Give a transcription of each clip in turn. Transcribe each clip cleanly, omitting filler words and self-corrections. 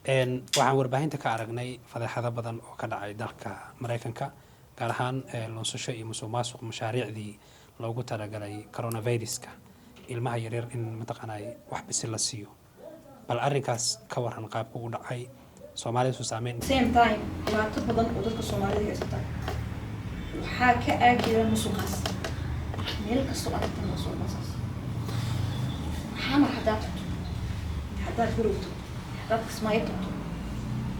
Waxaan warbaahinta ka aragnay fadeexado badan oo ka dhacay dalka Maraykanka, gaar ahaan lunsasho iyo musuq maasuq mashaariicdii loogu talagalay coronaviruska, ilmaha yaryar in mataqaanay wax bisil la siiyo. Bal arrinkaas ka waran, qaabka u dhacay, Soomaalida su saameyn? Same time, dhibaato badan oo dadka Soomaalida haysata waxaa ka aagaya musuqaas. Meel kastoo aad tagtana waa suuqaasaas. Xamar haddaad tagto, haddaad Garow tagto, haddaad Kismaayo tagto,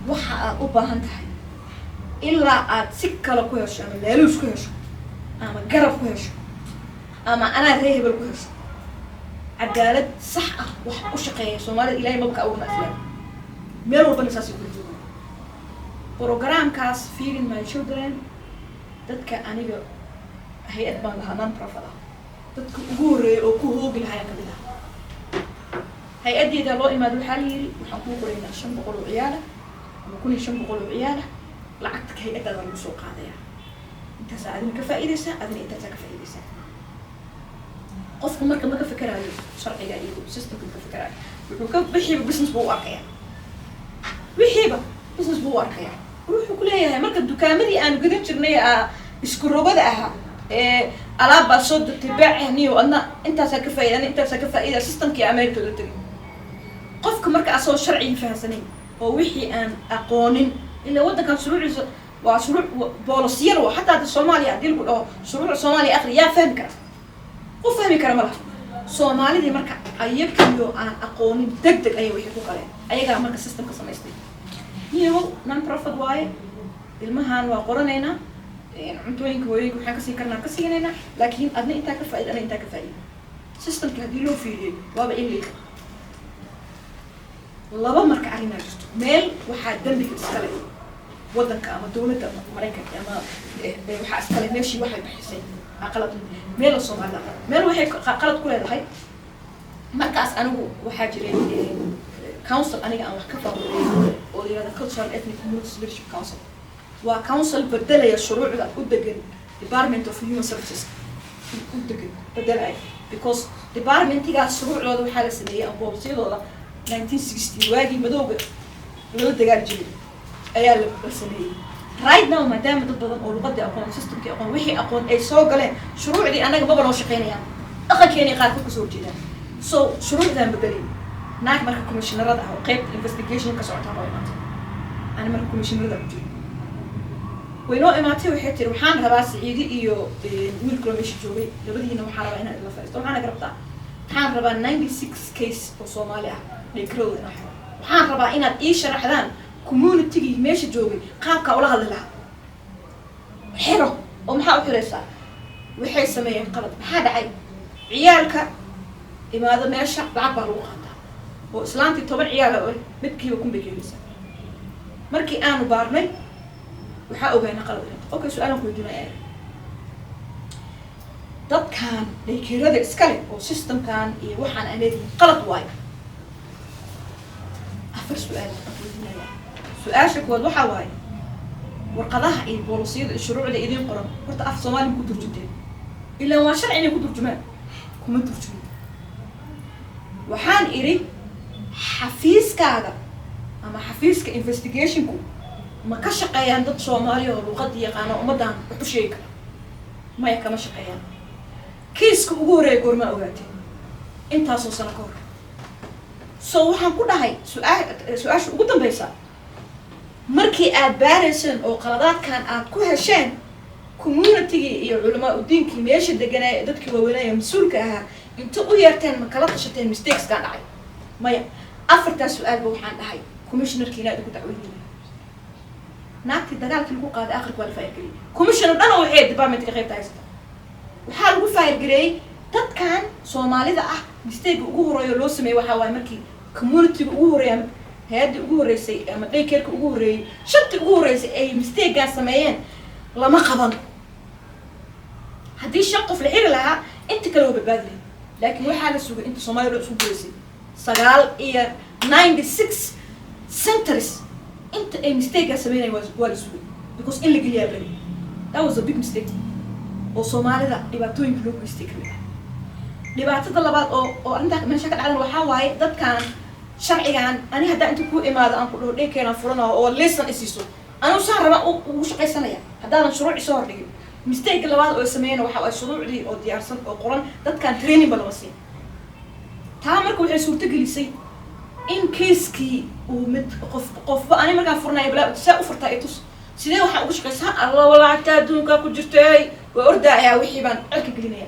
waxa aad u baahan tahay ilaa aad si kale ku hesho, ama laaluus ku hesho, ama garab ku hesho, ama anaa ree hebel ku hesho, cadaalad sax ah wax u shaqeeya Soomaalida Ilahay maba ka abuurna islaam. Meel walbana saasay kula joogaan. Programkaas Feeding My Children, dadka aniga hay-ad baan lahaa non profit ah, dadka ugu horreeyay oo ku hoogi lahaa ayaan kamid ah. Hay-addeeda loo imaado, waxaa la yidhi, waxaan kuu qoraynaa 500 oo ciyaala ama 1500 oo ciyaala, lacagta hay-addaada lagu soo qaadaya, intaasaa adina ka faa'iidaysaa, adina intaasaa ka faa'iidaysaa. Qofku marka ma ka fekeraayo sharciga iyo systemka, ma ka fekeraayo. Wuxuu ka wixiiba business buu u arkaya, wixiiba business buu u arkaya. Wuxuu ku leeyahay marka dukaamadii aanu gadan jirnay isku rogada ahaa ee alaab baa soo degtay, beecaniyo, adna intaasaa ka faaida, adna intaasaa ka faaida, systemkii America la tegay. Qofka marka asagoo sharcigii fahansanayn oo wixii aan aqoonin, ilaa waddankan shuruuciisa waa shuruuc boolisiyada wa xataa hadda Soomaaliya haddii lagu dhaho shuruuc Soomaaliya aqri, yaa fahmi kara? Qof fahmi kara ma laha. Soomaalidii marka ayagiyo aan aqoonin deg deg ayay wixii ku galeen, ayagaa marka systemka samaystay. Niyow, non profit waaye, ilmahan waa qoranaynaa, cuntooyinka hooyooyinka waxaan kasii karnaa ka siinaynaa, laakiin adna intaa ka faaida, adna intaa ka faaida. Systemka haddii loo fiiriyey waaba illegal. Laba marka arrinaa jirto. Meel waxaa dembiga iskale waddanka ama dowladda Maraykanka ama waxaa iskale meeshii waxay bixisay aa qalad, meel Soomaalida meel waxay qalad ku leedahay. Markaas anigu waxaa jiray council aniga aan wax ka faamuray oo la yihahda Cultural Ethnic Communities Leadership Council. Waa council bedelaya shuruucda u degan Department of Human Services u degan bedelaya, because departmentigaas shuruucdooda waxaa la sameeyey ama boolisiyadooda 1960, waagii madowga lala dagaali jiray ayaa la sameeyey. Right now, maadaama dad badan oo luqadii aqoon, systemkii aqoon, wixii aqoon ay soo galeen, shuruucdii annaga maba noo shaqeynayaan, dhaqankeeni qaarkood kasoo horjeedaan. So shuruucdaan bedelay. Naag marka commissionerada ah oo qeybta investigation ka socotaa noo imaatay. Ani marka commissionerada ku jiro way noo imaatay. Waxay tiri, waxaan rabaa Siciidi iyo wiil kaloo meesha joogay, labadiina waxaan rabaa inaan idla fadhiisto. Waxaana garabtaa, waxaan rabaa 96 case oo Soomaali ah daycareadooda inaan xiro. Waxaan rabaa inaad ii sharaxdaan communitygii meesha joogay qaabkaa ula hadli lahaa. Xiro oo maxaa u xiraysaa? Waxay sameeyeen qalad. Maxaa dhacay? Ciyaalka imaado meesha lacag baa lagu qaataa, oo islaantii 10 ciyaala oo midkiiba 1000 bay keenaysaa. Markii aanu baarnay waxaa ogaanay qalad inta. Okay, su-aalan ku weydiinaya: dadkan daycareada iskale oo systemkan iyo waxaan aan leedihin qalad waayo. Afar su-aal aan ku weydiinaya. Su-aasha koowaad waxaa waaye, warqadaha iyo boolisiyada iyo shuruucda idiin qoran horta af Soomaali ma ku turjunteen? Ilaan waa sharci inay ku turjumaan. Kuma turjumin. Waxaan idhi, xafiiskaaga ama xafiiska investigationku ma ka shaqeeyaan dad Soomaaliya oo luqadii yaqaano, ummaddan wax u sheegi kara? Maya, kama shaqeeyaan. Kiiska ugu horreeya goormaa ogaatee? Intaasoo sano ka hor. So waxaan ku dhahay, su-aasha ugu dambeysa, markii aad baarayseen oo qaladaadkan aad ku hesheen, communitygii iyo culamaa udiinkii meesha deganaa, dadkii waaweynaya mas-uulka ahaa, inta u yeerteen ma kala tashateen mistakeskaan dhacay? Maya. Afartaas su-aalba waxaan dhahay commissionerkii inaa idinku dacweynaya. Naagtii dagaalkii lagu qaaday akhirka waa la fire gareeyey. Commissioner dhan oo waxay departmentka qaybta haysata waxaa lagu fire gareeyey dadkan Soomaalida ah. Mistake ugu horeeyo loo sameeyey waxaa waaye markii communityga ugu horreeya ama hay-addii ugu horreysay ama daycareka ugu horreeyey, shantii ugu horreysay ay mistakegaa sameeyeen lama qaban. Haddii shan qof la xiri lahaa, inta kale waa badbaadi lahayd, laakiin waxaa la sugay inta Soomaliya dhan isku gureysay, sagaal iyo 96 centers inta ay mistakegaa sameynaya waa la sugay, because in la geliyaa beri. That was a big mistake oo Soomaalida dhibaatooyinka loo geystay kamid ah. Dhibaatada labaad oo arrintaa meesha ka dhacdan waxaa waaye dadkan Sharcigan ani haddaa inta ku imaado aan ku dhaho daycare aan furanayo oo license isiiso, anigu saan rabaa ugu shaqaysanaya haddaanan shuruuc isoo hordhigin. Mistake labaad oo sameeyana waxa ay shuruucdii oo diyaarsan oo qoran dadkaan training ba lama siin. Taa marka waxay suurto gelisay in case-kii uu mid qof qofba ani markaan furnayo balaa saa u furtaa i tus, sidee waxaan ugu shaqaysaa, alla lacagta adduunka ku jirtay, waa ordaayaa, wixii baan cirka gelinaya.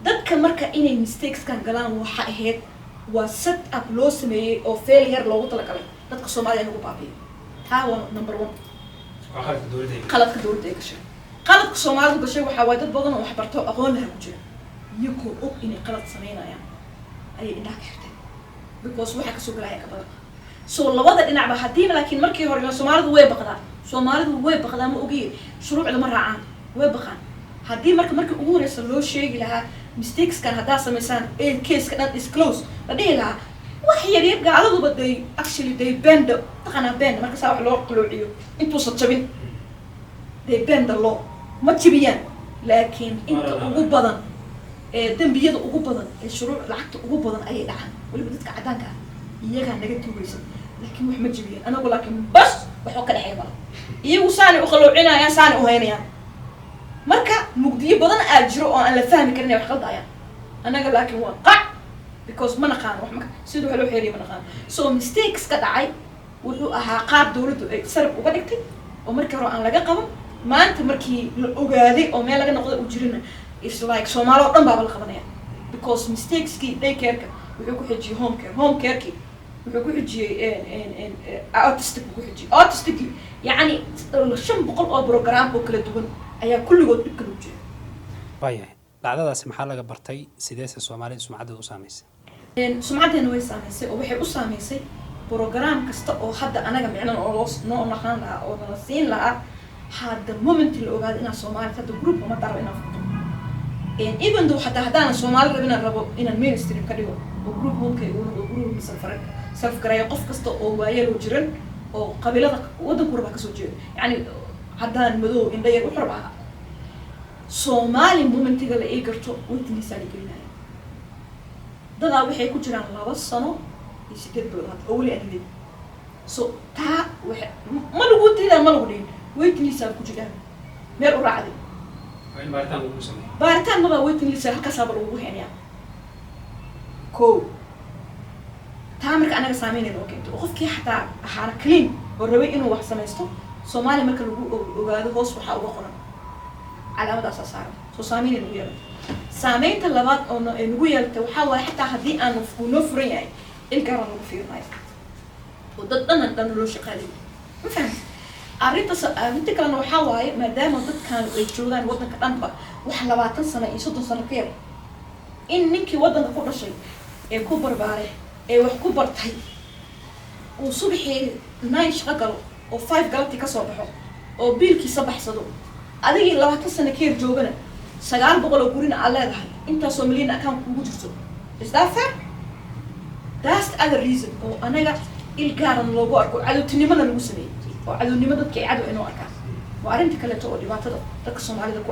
Dadka marka inay mistakeskan galaan waxa ahayd waa set up loo sameeyey oo failure loogu talagalay dadka Soomaalida in lagu baabi'iyo. Taa waa number one. Waa qaladka dowladda ay Qaladka dowladda ay gashay. Qaladka Soomaalidu gashay waxaa waaye dad badan oo waxbarto, aqoon laha ku jira, iyagoo og inay qalad sameynayaan ayay indhaha ka xirteen, because waxaa kasoo galaya ka badan. So labada dhinacba haddiiba, laakiin markii hore Soomaalidu way baqdaa, Soomaalidu way baqdaa, ma ogiye shuruucda ma raacaan, way baqaan. Haddii marka markii ugu horeysa loo sheegi lahaa mistakeskan haddaa samaysaan ee caseka dhan is close la dhihi lahaa, wax yar yar gaaladuba they actually they bend, taqanaa bend, marka saa wax loo qaloociyo intuusan jabin, they bend the law, ma jibiyaan. Laakiin inta ugu badan ee dembiyada ugu badan ee shuruuc lacagta ugu badan ayay dhacaan weliba dadka caddaanka ah, iyagaa naga tuugaysan, laakiin wax ma jibiyaan anagu. Laakiin bas waxba ka dhexeeya mala, iyagu saanay u qaloocinayaan, saanay u haynayaan. Marka mugdiyo badan aa jiro oo aan la fahmi karin inay wax qaldayaan anaga, laakiin waa qac because ma naqaano wax ma sida wax loo xeeriyo ma naqaano. So mistakes ka dhacay wuxuu ahaa qaab dawladdu ay sarab uga dhigtay oo markii hore aan laga qaban. Maanta markii la ogaaday oo meel laga noqda uu jirina, is like Soomaali oo dhan baaba la qabanaya, because mistakeskii daycareka wuxuu ku xijiyey home care, home carekii wuxuu ku xijiyey autistic buu ku xijiyey autisticii, yacni 500 oo program oo kala duwan ayaa kulligood dhibka lagu jira. Waayahay, dhacdadaasi maxaa laga bartay? Sideese Soomaalida sumcaddeeda u saamaysay? Sumcaddeena way saamaysay, oo waxay u saamaysay program kasta oo hadda anaga micnan oo loo noo naqaan lahaa oo nala siin lahaa, hadda moment la ogaado inaan Soomaali hadda group uma rabo inaan furto, even though hataa haddaanan Soomaali rabin, inaan rabo inaan mainstream ka dhigo oo group homekay uu noqdo group self gareeyo, qof kasta oo waayeel jiran oo qabiilada waddanku rabaa kasoo jeedo, yacni caddaan, madow, indha yar, wuxuu rabaa ahaa, Soomaali momentiga la ii garto waiting list aa la gelinaya. Dadaa waxay ku jiraan 2 sano iyo 8 bilood hadda oo weli aan helin. So taa waxa ma lagu diidaa, ma lagu dhihin, waiting list aa ku jiraan, meel u raacday. Waa in baaritaan lagu sameeyo. Baaritaan maba, waiting list halkaasaaba lagugu heenayaa. Ko taa marka anaga saameynayna oo keento oo qofkii xataa ahaana clean oo rabay inuu wax samaysto, Soomaaliya marka lagu ogaado hoos waxaa uga qoran calaamadaasaa saaran. Soo saameynay nagu yeelatay. Saameynta labaad oo ay nagu yeelatay waxaa waaye xataa haddii aanu uu noo furan yahay, il gaaraan lagu fiirinayo oo dad dhanan dhan loo shaqaalay, ma fahamti? Arrinta arrinta kalena waxaa waaye maadaama dadkan ay joogaan waddanka dhanba wax 20 sano iyo 30 sano ka yar, in ninkii waddanka ku dhashay ee ku barbaaray ee wax ku bartay uu subaxii 9 shaqo galo oo 5 galabtii kasoo baxo oo biilkiisa baxsado, adigii 20 sano ka yar joogana 900 oo gurina aad leedahay, intaasoo milyan account kugu jirto, is that fair? That's the other reason oo anaga il gaaran loogu arko, cadowtinimona lagu sameeyey, oo cadownimo dadka ay cadow inoo arkaan. Waa arrinta kaleeto oo dhibaatada dadka Soomaalida ku